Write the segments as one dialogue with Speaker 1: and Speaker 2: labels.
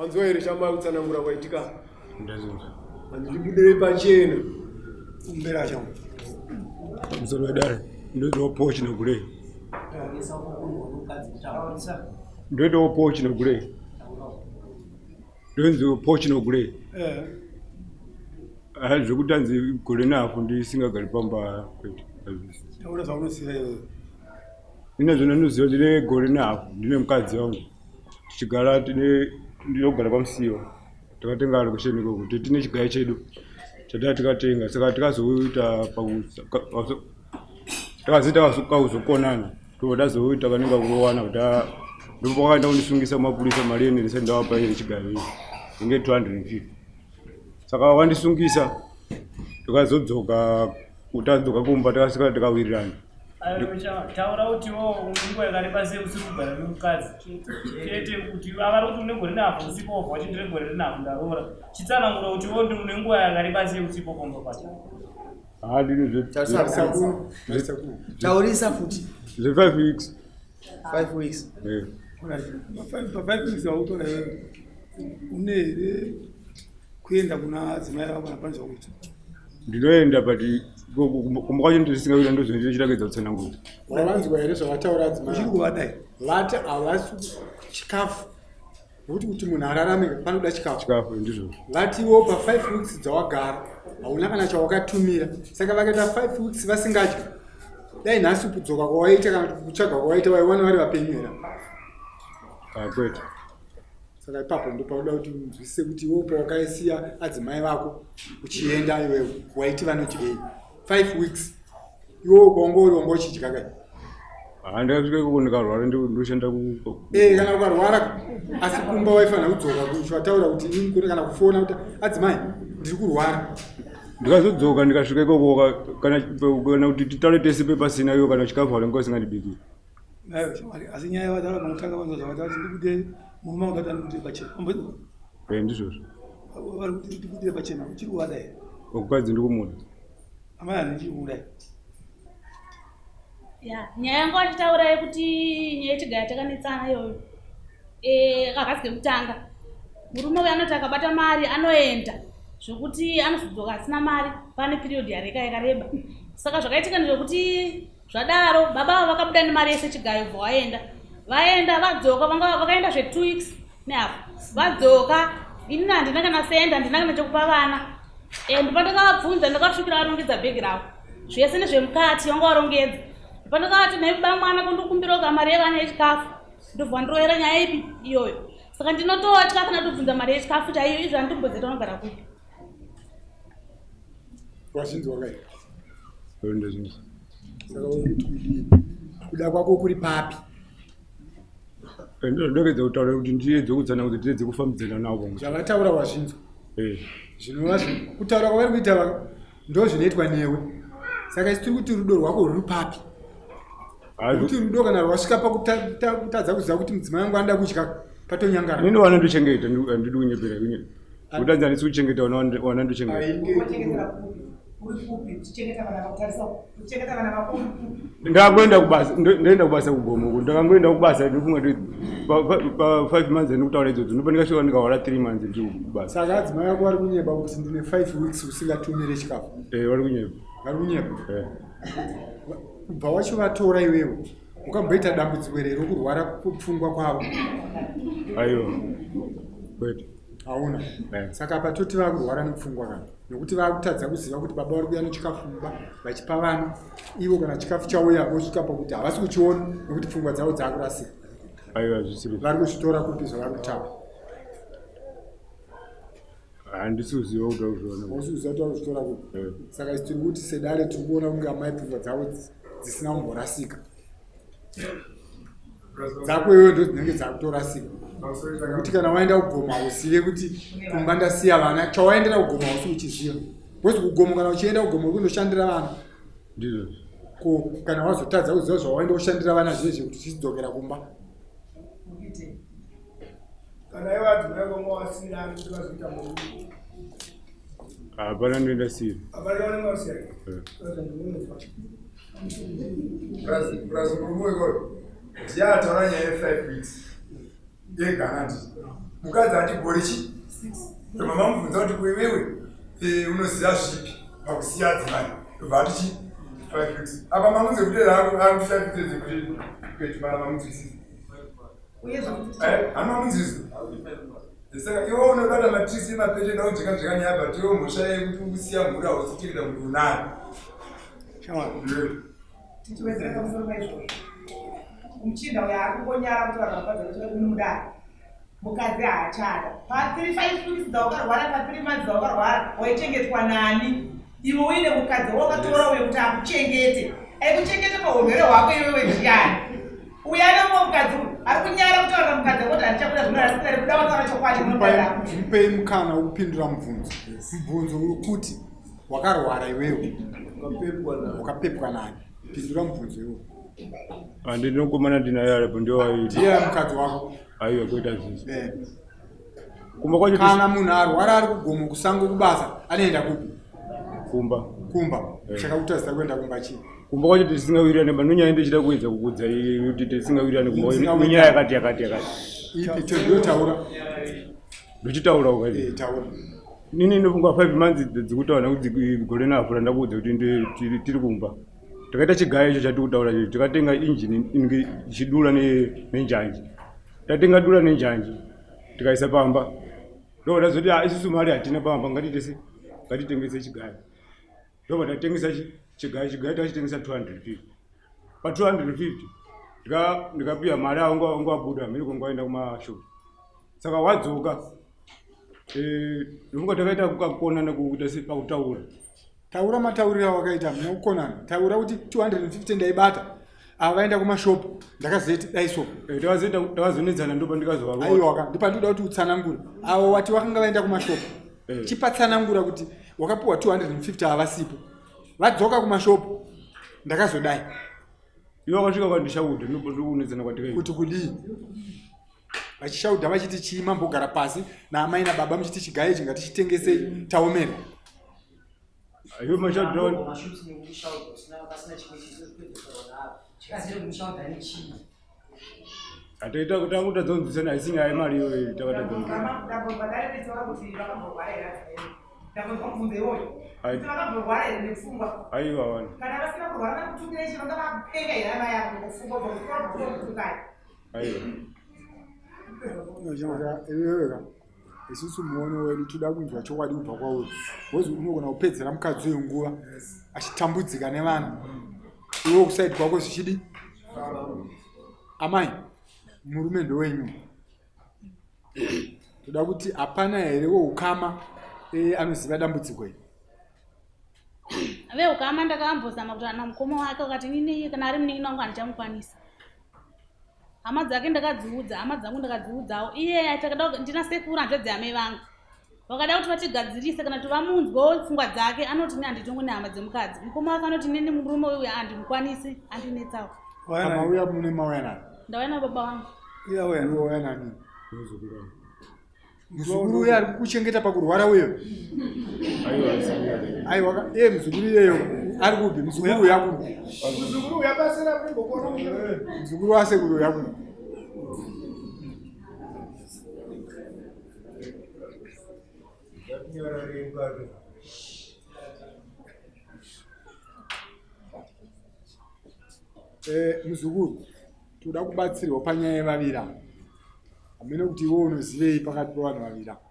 Speaker 1: Wanzwa here shamwari kutsanangura kwaitika?
Speaker 2: Ndazvinzwa.
Speaker 1: Vanhu ndibudire pachena. Kumbera shamwari.
Speaker 2: Pamusoro wedare ndoitawo pochi nogurei. Ndoitawo pochi nogurei. Ndonzi pochi nogurei.
Speaker 1: Eh.
Speaker 2: Ah, zvekuti anzi gore nehafu ndisingagari pamba kwete. Hazvisi.
Speaker 1: Taura zvaunoziva iwewe.
Speaker 2: Ine zvandinoziva ndine gore nehafu ndine mukadzi wangu. Tichigara tine ndinogara kwaMusiwa. Takatenga location ikoko tine chigayo chedu chatanga tikatenga saka tikazoita takazoita kakuzokonana tobva tazoita kanenge kurowana kuti ndipo pakaenda kundisungisa mapurisa mari yendirisa ndawapa iri chigayo iyi inge 250 saka wandisungisa tikazodzoka tadzoka kumba takasvika tikawirirana
Speaker 3: taura kuti wo nguva yakareba sei usiri kugara nemukadzi chete kuti avari kuti une gore nehafu usipo wobva wati ndine gore renehafu ndaroora chitsanangura kuti wo une nguva yakareba sei usipo pamba pacho
Speaker 4: Taurisa futi.
Speaker 2: Zve 5 weeks.
Speaker 4: 5 weeks.
Speaker 2: Yeah.
Speaker 1: Pa 5 weeks wautora iwewe une here kuenda kuna adzimai vako kana pane zvakuita?
Speaker 2: Ndinoenda but kumba kwacho ndisingakuita ndozvinochirakidza kutsanangura.
Speaker 5: Wavanzwa here zvavataura adzimai?
Speaker 1: Uchiri kuvada here?
Speaker 5: Vati havasi chikafu nokuti kuti munhu ararame panoda chikafu.
Speaker 2: Chikafu ndizvo.
Speaker 5: Vatiwo pa 5 weeks dzawagara hauna kana chawakatumira saka vakaita 5 weeks vasingadyi dai nhasi kudzoka kwawaita kana kuti kutsvaga kwawaita waiwana vari vapenyu here?
Speaker 2: Ah, kwete.
Speaker 5: Saka ipapo ndopaunoda kuti unzwisise kuti iwewe pawakaisiya adzimai vako uchienda iwewe waiti vanodyei 5 weeks iwewe kwaunga uri wanga uchidya kai?
Speaker 2: Ah, ndakasvika ikoko ndikarwara ndoshanda ku
Speaker 5: Eh, kana ukarwara asi kumba waifanira kudzoka uchivataura kuti ini kune kana kufona kuti adzimai ndiri kurwara.
Speaker 2: Ndikazodzoka ndikasvika ikoko kana kana kuti titaure tese pepasina iwo kana chikafu vanenge vasingandibikiri.
Speaker 1: Nayo shamwari asi nyaya yavataura pakutanga vanzwa zvavataura kuti ndikude murume wangu akati andikude pachena. Wamboinzwa?
Speaker 2: Eh, ndizvozvo.
Speaker 1: Vari kuti ndikude pachena uchiri kuvada here?
Speaker 2: Mukadzi ndikumuda.
Speaker 1: Amai handichiri kumuda here?
Speaker 6: Ya, nyaya yangu achitaura yekuti nyaya yechigaya takanetsana iyoyo. Eh, kakasi kekutanga. Murume uyu anoti akabata mari anoenda zvekuti anozodzoka asina mari pane period yareka yakareba. Saka zvakaitika ndezvekuti Zvadaro baba ava vakabuda nemari yese chigayo bva waenda. Vaenda vadzoka vanga vakaenda zve 2 weeks nehafu. Vadzoka inini handina kana senda handina kana chekupa vana. And pandakavabvunza ndakavasvikira varongedza bhegi ravo. Zvese nezvemukati vanga varongedza. Pandakavati nhai baba mwana kondokumbirawo ka mari yevana yechikafu. Ndobva ndiroyera nyaya ipi iyoyo. Saka ndinototya kana tobvunza mari yechikafu chaiyo izvo handitomboziva vanogara kupi.
Speaker 5: Wazvinzwa kai?
Speaker 2: Ndazvinzwa.
Speaker 5: Saka uri kuti kudii? Kuda kwako kuri papi?
Speaker 2: Ndogedza kutaura kuti ndiedze kutsanangudza tiedze kufambidzana navo.
Speaker 5: Zvavataura wazvinzwa.
Speaker 2: Eh.
Speaker 5: Zvinova kutaura kwavari kuita ndo zvinoitwa newe. Saka isu tiri kuti rudo rwako rwuri papi? Kuti rudo kana rwasvika pakutadza kuziva kuti mudzimai wangu anoda kudya patonyangara.
Speaker 2: Nini wana ndochengeta ndidi kunyepera kutadza handisi kuchengeta wana ndochengeta. Ndakuenda kubasa ndoenda kubasa kugomo uko ndakangoenda kubasa ndofunga pa 5 months ndikutaura idzodzo ndopa ndikasvika ndikahora 3 months ndiri kubasa.
Speaker 5: Saka adzimai ako vari kunyeba kuti ndine 5 weeks usingatumire chikafu.
Speaker 2: Eh vari kunyeba.
Speaker 5: Vari kunyeba.
Speaker 2: Eh.
Speaker 5: Kubva wachivatora iwewe ukamboita dambudziko here rokurwara pfungwa kwavo?
Speaker 2: Aiwa. Kwete.
Speaker 5: Hauna.
Speaker 2: Eh.
Speaker 5: Saka apa toti vakurwara nepfungwa kana nokuti vakutadza kuziva kuti baba vari kuuya nechikafu mumba vachipa vana ivo kana chikafu chauya vosvika pakuti havasi kuchiona nokuti pfungwa dzavo dzakurasika.
Speaker 2: Aiwa zvisiri.
Speaker 5: Vari kuzvitora kupi zvavari kutaura?
Speaker 2: Handisi kuziva kuti vari kuzviona.
Speaker 5: Hausi kuziva kuti vari kuzvitora kupi?
Speaker 2: Eh.
Speaker 5: Saka isu tiri kuti sedare tiri kuona kunge amai pfungwa dzavo dzisina kumborasika. Dzako iwewe ndo dzinenge dzakutorasika. Nekuti kana waenda kugoma hauzive kuti kumba ndasiya vana, chawaendera kugoma hausi kuchiziva. Because kugoma kana uchienda kugoma uri kundoshandira vana.
Speaker 2: Ndizvo.
Speaker 5: Ko kana wazotadza kuziva zvawaenda kushandira vana zviye zvekuti uchidzokera kumba.
Speaker 1: Kana iwe adzimai vanga wasina kuti vazoita murume.
Speaker 2: Hapana ndoenda siri.
Speaker 1: Hapana unenge wasiya.
Speaker 2: Eh.
Speaker 7: Plus murume iwoyo ndiye ataura nyaya ye5 weeks ega handiti.
Speaker 5: Mukadzi ati gore chi ndobva mamubvunza kuti kuiwewe eh, unoziva zvipi pakusiya adzimai ndobva ati chi five weeks apa mamunze kuti akuti five weeks dzekuti kuetimana mamunzwisisa hama munzwisisa saka iwe unobata matrisi emapete ndaunzveka nzveka nyaya but iwe mhosva yekuti ukusiya mhuri hausichengeta kuti unayo
Speaker 4: Tichiwedzera pamusoro paizvozvo, muchinda uyo ari kungonyara kuti vanhu vakadzi vacho vari mudare. Mukadzi haachada. Pa 3 5 weeks dzaukarwara, pa 3 months dzaukarwara, waichengetwa nani? Iwe uine mukadzi wawakatora uyo kuti akuchengete. Aikuchengete pahurwere hwako iwewe ndiani? Uyo ane mumwe mukadzi uyu ari kunyara kutaurira mukadzi wako kuti handichakuda zvino asi kuda wataura chokwadi unodaira.
Speaker 5: Mupei mukana wekupindura mubvunzo. Mubvunzo uri kuti wakarwara iwewe wakapepwa nani pindura mubvunzo iwewe
Speaker 2: handinokomana ndinaye aripo
Speaker 5: ndiye mukadzi wako
Speaker 2: aiwa kuita zvizvi
Speaker 5: eh.
Speaker 2: kumba kwacho
Speaker 5: kana munhu arwara ari kugomo kusango kubasa anoenda kupi
Speaker 2: kumba
Speaker 5: kumba
Speaker 2: eh.
Speaker 5: chakakutadzisa kuenda kumba chii
Speaker 2: kumba kwacho tisingawirirane but nonyaya ndichida kuedza kukudza kuti tisingawirirane kumba nenyaya yakati yakati yakati
Speaker 5: ipi totaura
Speaker 2: ndochitaura ukazi
Speaker 5: eh, taura
Speaker 2: nini ndofunga five months dzikutaura nekuti gore naafura ndakuudza kuti tiri kumba takaita chigaya icho chatiri kutaura icho tikatenga injini inenge ichidura nenjanji tatenga dura nenjanji tikaisa pamba ndobva tazoti ah, isusu mari hatina pamba ngatitese ngatitengese chigaya ndobva tatengesa chigaya chigaya takachitengesa 250 pa 250 ndikapiwa mari aunga abuda mhiri kwangu aenda kumashopu saka wadzoka eh, ndofunga takaita kukakonana kuita se pakutaura
Speaker 5: taura matauriro awakaita muna kukonana taura kuti 250 ndaibata ava vaenda kumashopu ndakazoiti dai so
Speaker 2: eh, takazonetsana ndopa ndikazovaaiwaka
Speaker 5: ndipo ndinoda kuti utsanangure avo wati wakanga vaenda kumashopu eh. chipatsanangura kuti wakapiwa 250 havasipo vadzoka kumashopu ndakazodai
Speaker 2: iwe wakasvika kwandishaudha ndokunetsana kwatikaita
Speaker 5: kuti kudii vachishaudha vachiti chii mambogara pasi naamai nababa muchiti chigayo ichi ngatichitengesei taomera
Speaker 2: iwe mashaudha hataita kuti angutadza kunzwisana haisi nyaya yemari iyoyo takatadza aiwa wani aiwa
Speaker 5: iwewe isusu muono wedu toda kunzwa chokwadi kubva kwauri bcause unogona kupedzera mukadzi uyu nguva achitambudzika nevana iwe kusaidi kwako zvichidi amai murume ndowenyu toda kuti hapana here weukama eh, anoziva dambudziko iri
Speaker 6: veukama ndakambozama kuti ana mukoma wake wakati inini kana ari munin'ina wangu handichamukwanisa hama dzake ndakadziudza hama dzangu ndakadziudzawo iye atakada ndina sekuru hanzvadzi yamai vangu vakada kuti vatigadzirise kana kuti vamunzwewo pfungwa dzake anoti ini handitongwe nehama dzemukadzi mukoma wake anoti inini murume uyu handimukwanisi andinetsawo
Speaker 5: mauya mune mauya nani
Speaker 6: ndauya nababa vangu
Speaker 5: iwe wauya nani muzukuru uyo ari kukuchengeta pakurwara uyo aiwa iye muzukuru iyeyo ari kupi muzukuru uyo akupi muzukuru wasekuru uyo akupi eh, muzukuru toda kubatsirwa panyaya yevaviri ava hameno kuti iwe unozivei pakati pevanhu vaviri ava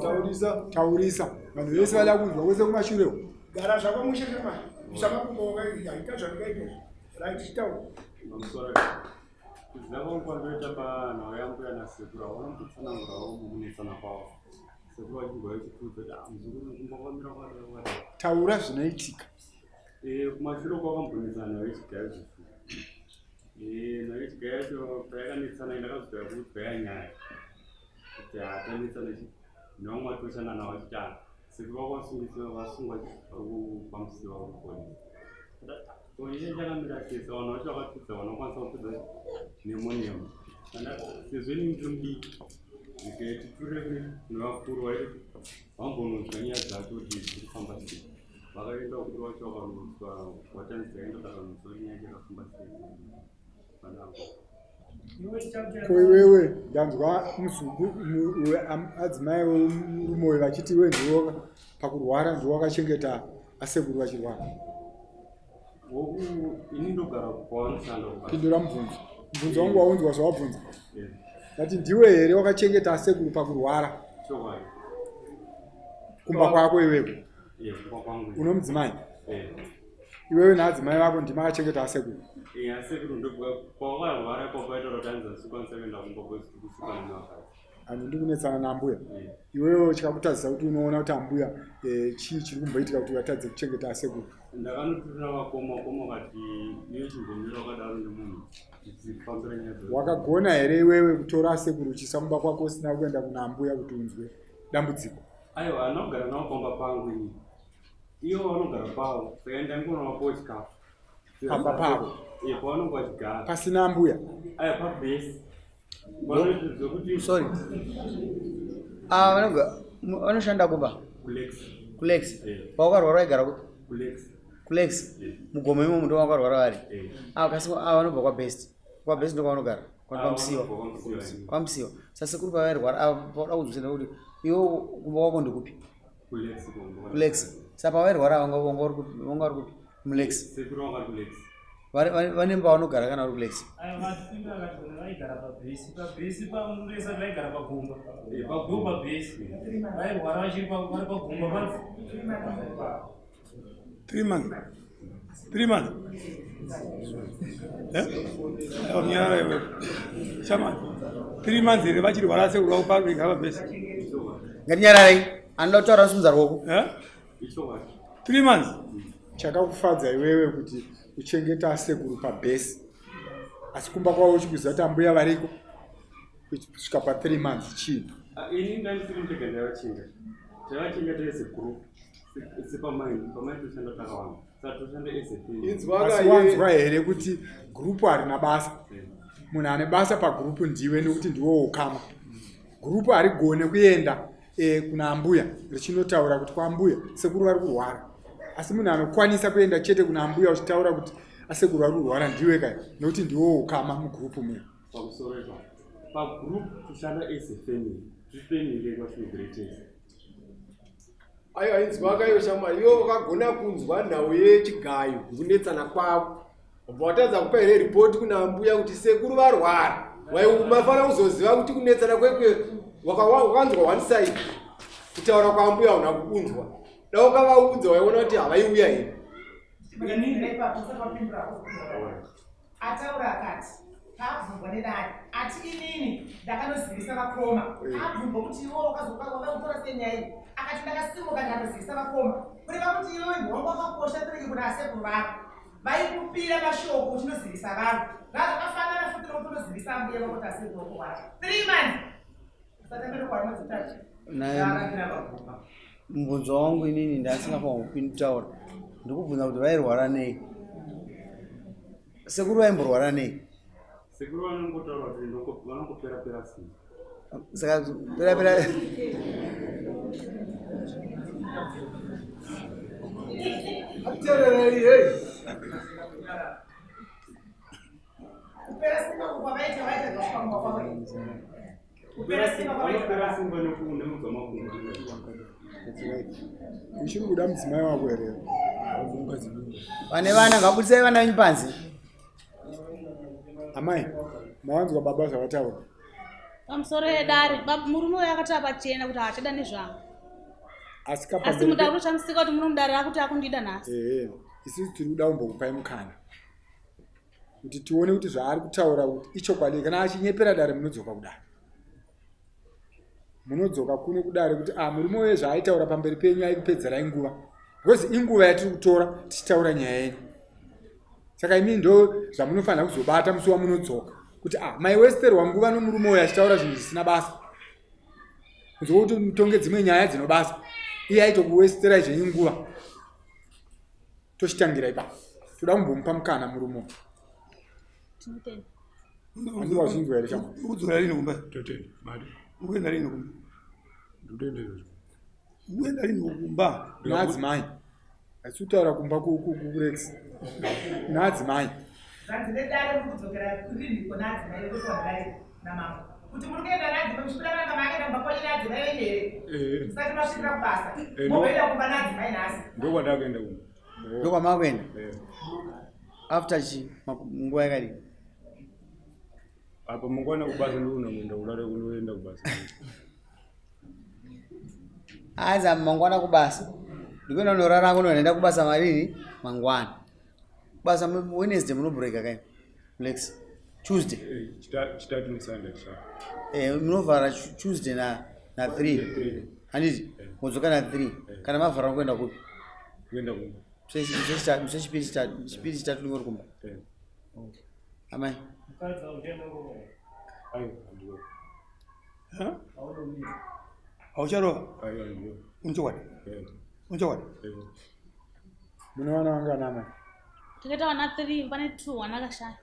Speaker 1: taurisa
Speaker 5: taurisa vanhu vese vada kunzwa kwese kumashure uko
Speaker 1: gara zvako mushe sema usamakumbo wakaita zvandikaita right chitaura
Speaker 7: Kuziva kwangu kwandoita panhau yambuya nasekuru hauna kutsanangurawo mukunetsana kwavo sekuru vachingova vachitiudza kuti ah, muzukuru kumba kwamira kwakadai kwakadai
Speaker 5: taura zvinoitika
Speaker 7: eh, kumashure kwakambonetsana nhau yechigayo zvifu eh, nhau yechigayo yacho payakanetsana ndakazogara kuudzwa yanyaya kuti hatanetsana chi nevamwe vatoshanda navo vachiti ah, sekuru vakasungisa vasungwa vari pamusiwa kupolisi Iye chakamira sei vanhu vacho vakapfidza vanokwanisa kupfidza nemo nemo sezvo inini ndiri mudiki ndikati ture nevakuru vaiti vambononzwa nyaya dzacho kuti dziri kufamba sei. Vakaenda vakuru vacho vakanonzwa watanzi taenda takanonzwa nyaya yakafamba sei vanavo.
Speaker 5: Ko iwewe ndanzwa adzimai vemurume uyu vachiti iwe ndiwo pakurwara ndiwo wakachengeta asekuru vachirwara.
Speaker 7: Ini ndogara kwavanoshanda.
Speaker 5: Pindura mubvunzo. Mubvunzo wangu waunzwa zvawabvunza. Ndati ndiwe here wakachengeta asekuru pakurwara?
Speaker 7: Chokwadi.
Speaker 5: Kumba kwako iwewe.
Speaker 7: Kumba kwangu.
Speaker 5: Uno mudzimai? Iwewe naadzimai vako ndimi akachengeta asekuru.
Speaker 7: Asekuru ndopawakarwara papaita kuti anzi asikwanisa kuenda kumba kwesikusukana nevakadzi.
Speaker 5: Hanzi ndikunetsana naambuya. Iwewe uchikakutadzisa kuti unoona kuti ambuya chii chiri kumboitika kuti uvatadze kuchengeta asekuru.
Speaker 7: Ndakanoturira vakoma, vakoma vakati iwe chimbomira wakadaro nemunhu tichifambira nyaya dzacho.
Speaker 5: Wakagona here iwewe kutora asekuru uchiisa kumba kwako usina kuenda kuna ambuya kuti unzwe dambudziko?
Speaker 7: Aiwa, handina kugara navo pamba pangu ini. Ivo vanogara pavo, saka ndaingonovapawo chikafu.
Speaker 5: Pamba pavo?
Speaker 7: Pavanonge vachigara.
Speaker 5: Pasina ambuya?
Speaker 7: Aiwa, pabhesi.
Speaker 8: Sorry. Ah, vanonga vanoshanda kuba?
Speaker 7: Kulex.
Speaker 8: Kulex. Pawakarwara waigara kupi?
Speaker 7: Kulex.
Speaker 8: Kulex. Mugomo imomo ndo wakarwara vari. Ah, kasi ah vanobva kwa Best. Kwa Best ndo kwavanogara. Kwa Kwamsiwa. Kwamsiwa. Sasa sekuru pavairwara ah pauda kudzosera kuti iwe kumba kwako ndikupi?
Speaker 7: Kulex.
Speaker 8: Kulex. Saka pavairwara vanga vanga vari kupi? Vanga vari kupi? Mulex.
Speaker 7: Sekuru vanga vari kulex.
Speaker 8: Vane pavanogara kana vari kulex?
Speaker 3: Ayo mapinda akati vaigara pabhesi. Pabhesi pamuresa vaigara pagomba. Ndo pabhesi. Vairwara vachiri vari pagomba panzi.
Speaker 1: 3 months. 3 months. Eh? Ayo nyara iwe. Chama. 3 months here vachirwara sekuru vako pari pabhesi.
Speaker 8: Ngatinyararei. Anoda kutaura anosimudza ruoko.
Speaker 1: Eh? 3 months.
Speaker 5: Chakakufadza iwewe kuti uchengeta asekuru pabhesi. Asi kumba kwavo uchikuziva kuti ambuya variko kusvika pa 3 months chii?
Speaker 7: Ini ndandisiri ndega ndaivachinga. Taivachinga as a group. Sepamaini, pamaini toshanda takawanda. Saka toshanda as a team.
Speaker 5: Asi wanzwa here kuti gurupu harina basa? Munhu ane basa pagurupu ndiwe nekuti ndiwe wokama. Gurupu harigone kuenda kuna ambuya richinotaura kuti kwaambuya sekuru vari kurwara. Asi munhu anokwanisa kuenda chete kuna ambuya uchitaura kuti asekuru vari kurwara ndiwe kai nekuti ndiwe wokama mugurupu muya.
Speaker 7: Pamusoro ipapo. Pagroup toshanda as a family. Tiri family yekwatinoberetesa.
Speaker 9: Aiwa inzwa kaiwe shamwari, iwe wakagona kunzwa nhau yechigayo nekunetsana kwavo. Wabva watadza kupa here ripoti kuna ambuya kuti sekuru varwara. Mafanira kuzoziva kuti kunetsana kwekwe wakanzwa one side. Kutaura kwaambuya hauna kukunzwa. Dai wakavaudza waiona kuti havaiuya here.
Speaker 4: Ataura akati paabvunzwa nedare ati inini ndakanozivisa vakoma. Abvunzwa kuti iwe wakazotora sei nyaya iyi, akati ndakasimuka ndikanozivisa vakoma. Kureva kuti iwewe ndiwe wanga wakakosha tereke kuna asekuru vako vaikupira mashoko uchinozivisa vanhu. Zvakafanana futi nokuti unozivisa ambuya vako kuti asekuru vako wacho 3 months usatambire kwa mwedzi 3.
Speaker 8: Naye mubvunzo wangu inini ndasingafanirwa kupindutaura. Ndikubvunza kuti vairwara nei? Sekuru vaimborwara nei?
Speaker 7: Sekuru vanongotaura kuti vanongopera pera simba.
Speaker 8: Saka pera pera
Speaker 9: Atererei hey.
Speaker 4: Kupera simba kwavaita vaita zvasvika kumba kwavo. Kupera simba kwavaita.
Speaker 7: Vanopera simba nekunemudza makumbo.
Speaker 5: Uchiri kuda mudzimai wako here?
Speaker 8: Vane vana ngabudisai vana venyu panze.
Speaker 5: Amai, mawanzwa baba zvavataura.
Speaker 6: Pamusoro yedare, murume uyo akataura pachena kuti haachada nezvangu.
Speaker 5: Asi
Speaker 6: Asi mudare unoshamisika kuti muno mudare akuti akundida nhasi.
Speaker 5: Ehe, isusu tiri kuda kumbokupai mukana kuti tione kuti zvaari kutaura kuti ichokwadi. Kana achinyepera dare munodzoka kudare. Munodzoka kuno kudare kuti murume uye zvaaitaura pamberi penyu aikupedzerai nguva. Because inguva yatiri kutora tichitaura nyaya yenyu. Saka imi ndo zvamunofanira kuzobata musi wamunodzoka kuti maiwesterwa nguva nomurume uyo achitaura zvinhu zvisina basa. Kunzwa kuti mutonge dzimwe nyaya dzinobasa. Iye aitokuwesterai zvenyu nguva. Tochitangira ipapo. Toda kumbomupa mukana murume uyu.
Speaker 6: Tinotenda.
Speaker 5: Handi wazvinzwa here chama?
Speaker 1: Ukudzokera rini kumba?
Speaker 2: Totenda. Mari.
Speaker 1: Ukuenda rini kumba?
Speaker 2: Ndikuenda izvozvo.
Speaker 1: Ukuenda rini kumba?
Speaker 5: Madzimai. Hatisi kutaura kumba kurex naadzimai.
Speaker 4: Zvanzi nedare muri kudzokera rinhiko naadzimai vose vanhu namambo kuti muri kuenda naadzimai muchibuda vanga maakaenda kumba kwenyu naadzimai venyu here
Speaker 2: eh.
Speaker 4: musati masvikira kubasa eh, mogoenda kumba naadzimai nhasi.
Speaker 2: Ndokwatakuenda kumba.
Speaker 8: Ndokwamakuenda?
Speaker 2: Eh.
Speaker 8: After chi nguva yakadii?
Speaker 2: Apa mangwana kubasa ndikunoenda kulare kunoenda kubasa.
Speaker 8: Anzi mangwana kubasa. Ndikuenda kunorara kunoenda kubasa marini mangwana. Kubasa Wednesday munobreaka kai? Lex. Tuesday.
Speaker 2: Eh, chitatu neSunday.
Speaker 8: Eh, munovhara Tuesday na na 3. Handiti? Modzoka na 3. Kana mavhara kuenda kupi?
Speaker 2: Kuenda kumba.
Speaker 8: Chipiri chitatu, chipiri chitatu ndingori kumba. Amai.
Speaker 3: Mukadzi auchenda uko.
Speaker 2: Aiwa, handiwo.
Speaker 1: Haucharova?
Speaker 2: Aiwa, handiwo.
Speaker 1: Unochokwadi? Unochokwadi?
Speaker 5: Mune vana vangani amai?
Speaker 6: Takaita vana 3 pane 2 wana akashaya.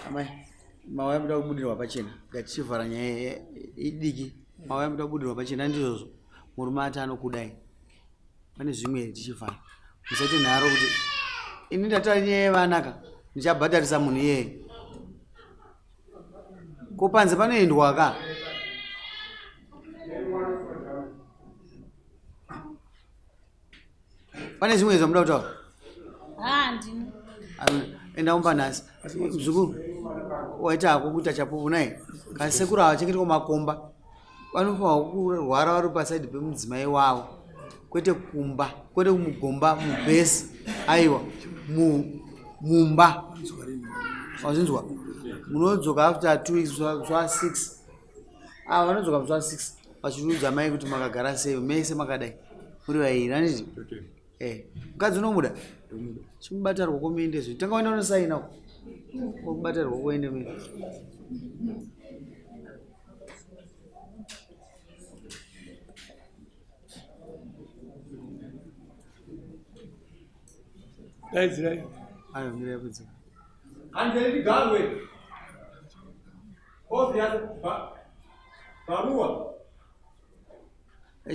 Speaker 8: Amai, mauya muda kubudirwa pachena. Ngatichivhara nyaya idiki. Mauya muda kubudirwa pachena ndizvozvo. Murume ati anokudai. Pane zvimwe here tichivhara. Musaite nharo kuti ini ndataura nyaya yevana ka ndichabhadharisa munhu iyeye. Ko panze panoendwa ka? Pane zvimwe zvamuda kutaura?
Speaker 6: Ha, ndini.
Speaker 8: Enda umba nhasi. Mzukuru, waita hako kuita chapupu naye. Kasi sekuru havachengetwa makomba. Vanofanirwa kurwara vari pasaidi pemudzimai wavo. Kwete kumba, kwete mugomba, mubhesi. Aiwa, mumba. Wazvinzwa? Munodzoka after 2 weeks zva 6. Ah, vanodzoka musi wa 6 vachiudza mai kuti makagara sei mese makadai. Muri vairi, handiti? Eh, mukadzi unomuda? Chimubata ruoko muende zve. Tanga waenda unosaina uko. Wokubata ruoko uende muende.
Speaker 1: Daidzirai.
Speaker 8: Ayo, mira yapedza.
Speaker 9: Handei tigarwe. Obvious baruwa.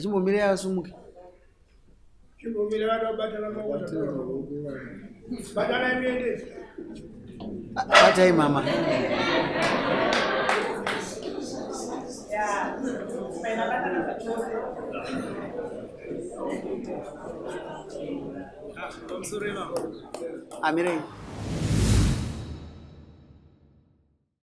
Speaker 8: Chimbomira yasumuke.
Speaker 1: Chimbomira vanobatana maoko. Batanai muende.
Speaker 8: Batai mama.
Speaker 4: Ya, painabatana zvachose.
Speaker 8: Amirai.